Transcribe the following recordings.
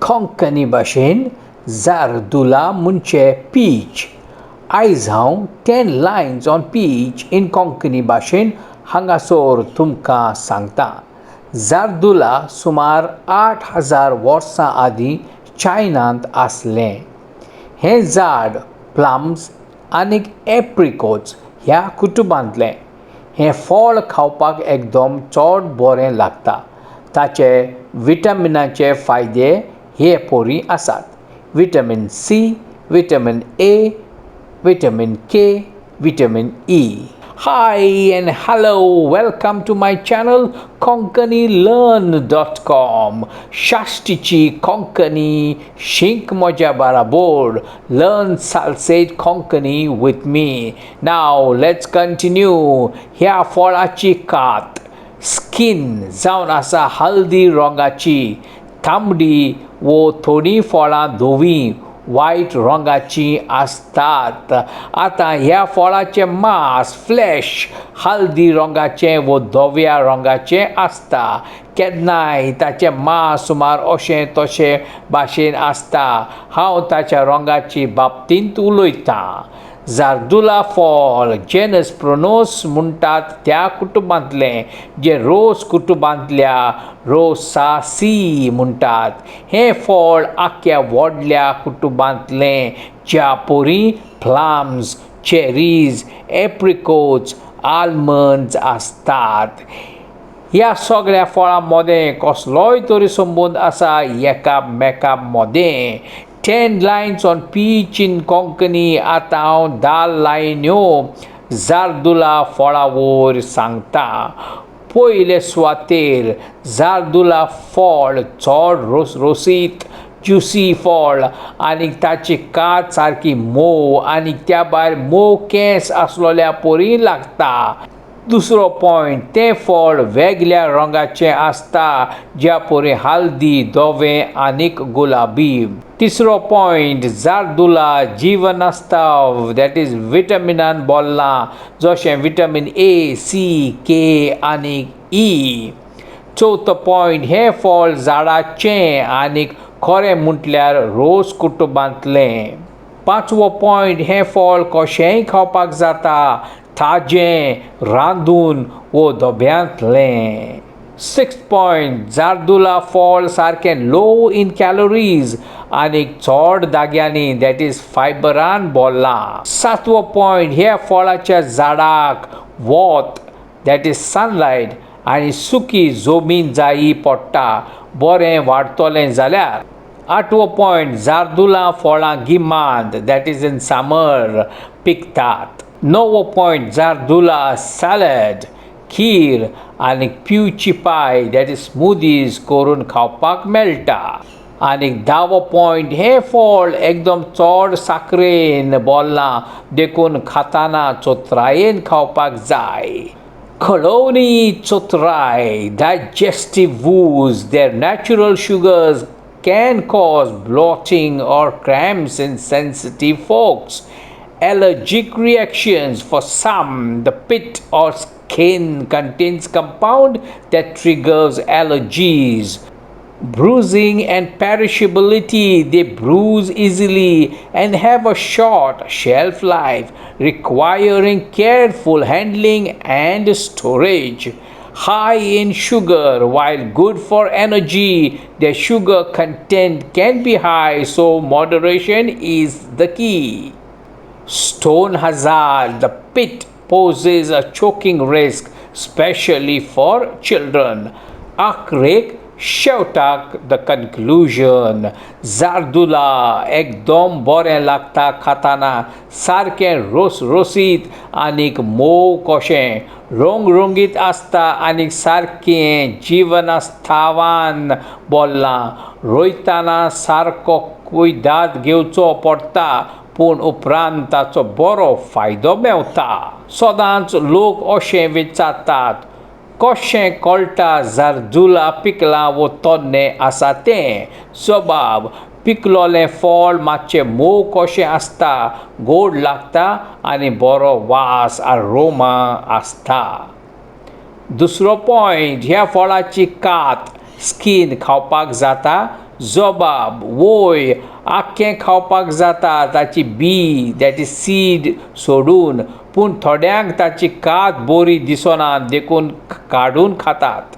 कोंकणी भाशेन जारदुला म्हणजे पीच. आयज हांव 10 lines on peach in Konkani भाशेन हांगासर तुमकां सांगता. जारदुला सुमार 8000 वर्सां आदीं चायनांत आसलें. हें झाड प्लम्स आनी एप्रिकोट्स ह्या कुटुंबांतलें. हें फळ खावपाक एकदम चड बरें लागता. ताचे विटामिनाचे फायदे हे परी आसात: vitamin C, vitamin A, vitamin K, vitamin E. Hi and hello, welcome to my channel konkanilearn.com. साश्टीची Konkani शीक म्हज्या बराबर. Learn Salcete Konkani with me. Now let's continue. ह्या फळाची कात, स्कीन जावन आसा हळदी रंगाची, तांबडी वो थोडीं फळां धवीं, वायट रंगाची आसतात. आतां ह्या फळाचें मांस, फ्लॅश, हळदी रंगाचें वो धव्या रंगाचें आसता. केन्नाय ताचें मांस सुमार अशें तशें भाशेन आसता. हांव ताच्या रंगाची बाबतींत उलयतां. जारदुला फळ जेनस प्रुनस म्हणटात त्या कुटुंबांतलें, जें रोज कुटुंबांतल्या रोसासी म्हणटात. हें फळ आख्या व्हडल्या कुटुंबांतलें, ज्या परी प्लम्स, चेरीज, एप्रिकोट्स, आल्मंड्स आसतात. ह्या सगळ्या फळां मदें कसलोय तरी संबंद आसा एकामेका मदें. 10 lines on peach in Konkani. आतां हांव 10 लायन्यो जारदुला फळा वयर सांगता. पयले सुवातेर, जारदुला फळ चड रोसरोसीत, ज्युसी फळ आनी ताची कात सारकी मोव आनी त्या भायर मोव केंस आसलोल्या परी लागता. दुसरो पॉयंट, तें फळ वेगळ्या रंगाचें आसता, ज्या परी हळदी, धवें आनीक गुलाबी. तिसरो पॉयंट, जारदुला जिवनास्ताव, that is विटामिनान भरलां, जशें विटामीन ए, सी, के आनी ई. चवथो पॉयंट, हें फळ झाडाचें आनीक खरें म्हटल्यार रोज कुटुंबांतलें. पांचवो पॉयंट, हें फळ कशेंय खावपाक जाता, ताजें, रांदून वो डब्यांतलें. सिक्स पॉयंट, जारदुला फळ सारकें लो इन कॅलरीज आनी चड धाग्यांनी, that is फायबरान भरलां. सातवो पॉयंट, ह्या फळाच्या झाडाक वत, that is sunlight, आनी सुकी जमीन जायी पडटा बरें वाडटलें जाल्यार. आठवो पॉयंट, जारदुला फळां गिमांत, that is in summer, पिकतात. णवो पॉयंट, जारदुला सॅलड, खीर आनी पिवची पाय, that is smoothies करून खावपाक मेळटा. आनी 10वो पॉयंट, हें फळ एकदम चड साकरेन भरलां, देखून खाताना चतुरायेन खावपाक जाय. कळोवणी चतुराय. Digestive woes: their natural sugars can cause bloating or cramps in sensitive folks. Allergic reactions: for some, the pit or skin contains compound that triggers allergies. Bruising and perishability: they bruise easily and have a short shelf life, requiring careful handling and storage. High in sugar: while good for energy, the sugar content can be high, so moderation is the key. Stone hazard: the pit poses a choking risk, especially for children. आखरेक शेवटाक, the conclusion, जारदुला एकदम बरें लागता खाताना, सारकें रोसरोसीत आनीक मोव कशें, रंगरंगीत आसता आनी सारकें जिवनास्थावान भरलां. रोयताना सारको कुयदाद घेवचो पडटा, पूण उपरांत ताचो बरो फायदो मेवता. सदांच लोक अशें विचारतात, कशें कळटा जारदुला पिकलां वो तन्नें आसा तें? जबाब: पिकलोलें फळ मातशें मोव कशें आसता, गोड लागता आनी बरो वास, आरोमा आसता. दुसरो पॉयंट, ह्या फळाची कात, स्कीन, खावपाक जाता. जबाब वय, आख्खें खावपाक जाता ताची बी, that is seed सोडून. पूण थोड्यांक ताची कात बरी दिसना, देखून काडून खातात.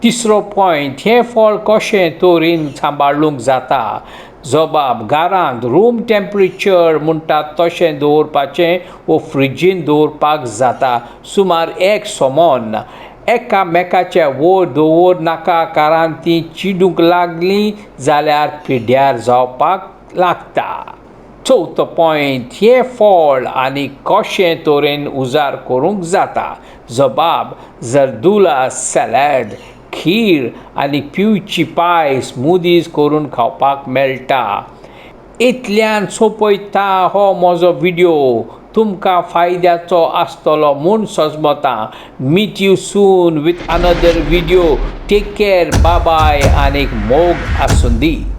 तिसरो पॉयंट, हें फळ कशें तरेन सांबाळूंक जाता? जबाब, घरांत रूम टेम्परेचर म्हणटात तशें दवरपाचें वो फ्रिजीन दवरपाक जाता सुमार एक सोमोन. एकामेकाच्या वयर दवर नाका, कारण ती चिडूंक लागली जाल्यार पिड्ड्यार जावपाक लागता. चवथो पॉयंट, हें फळ आनी कशें तरेन उजार करूंक जाता? जबाब, जर्दुला सॅलड, खीर आनी पिवची पाय, स्मुदीज करून खावपाक मेळटा. इतल्यान सोंपयता हो म्हजो विडियो. तुमकां फायद्याचो आसतलो म्हूण सजमता. Meet you soon with another video. Take care, bye bye आनी मोग आसुंदी.